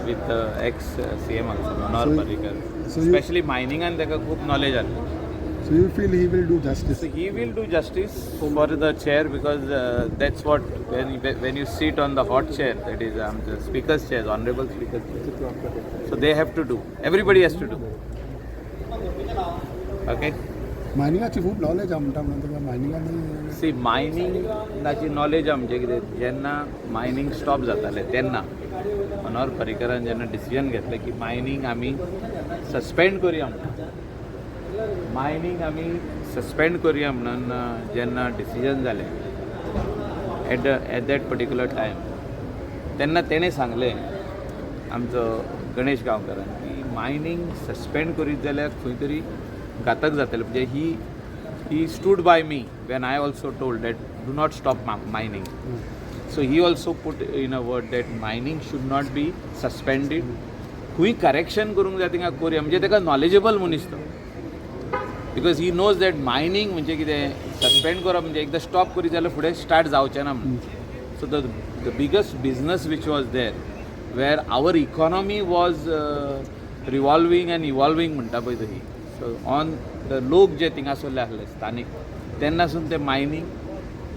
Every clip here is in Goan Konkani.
with ex CM also, Manohar Parrikar. So you- specially मायनिंगान ताका खूब नॉलेज आसली. So you feel he will do justice? So he will do justice for the chair because that's what, when you sit on the hot chair, that is the speaker's chair, honorable speaker's chair. So they have to do. Everybody has to do. Okay. मायनिंगाची खूब नॉलेज आहा म्हणटा, म्हणून तुका मायनिंगान सी, मायनिंगाची नॉलेज म्हणजे कितें, जेन्ना मायनींग स्टॉप जातालें तेन्ना मनोहर पर्रीकरान जेन्ना डिसिजन घेतलें की मायनींग आमी सस्पेंड करुया म्हणून, मायनींग आमी सस्पेंड करुया म्हणून जेन्ना डिसिजन जालें at that particular time, तेन्ना तेणें सांगलें आमचो गणेश गांवकारान की मायनींग सस्पेंड करीत जाल्यार खंय तरी घातक जातलें. म्हणजे he stood by me when I also told that do not stop mining. So he also put in a word that mining should not be suspended. खंय करेक्शन करूंक जाय थिंगा करुया. म्हणजे ताका नॉलेजेबल मनीस तो, because he knows that mining म्हणजे कितें, सस्पेंड करप म्हणजे एकदां स्टॉप करीत जाल्यार फुडें स्टार्ट जावचें ना म्हणून. So the biggest business which was there, where our economy was revolving and evolving म्हणटा पळय तशी, सो ऑन the लोक जे थिंगासरले आसले स्थानीक, तेन्नासून ते मायनींग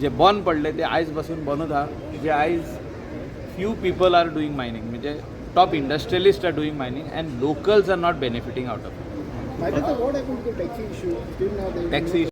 जे बंद पडले ते आयज पासून बंदूच आहा. जे आयज few people are doing mining, म्हणजे top industrialist are doing mining and locals are not benefiting out of What happened to taxi issue? Still now taxi.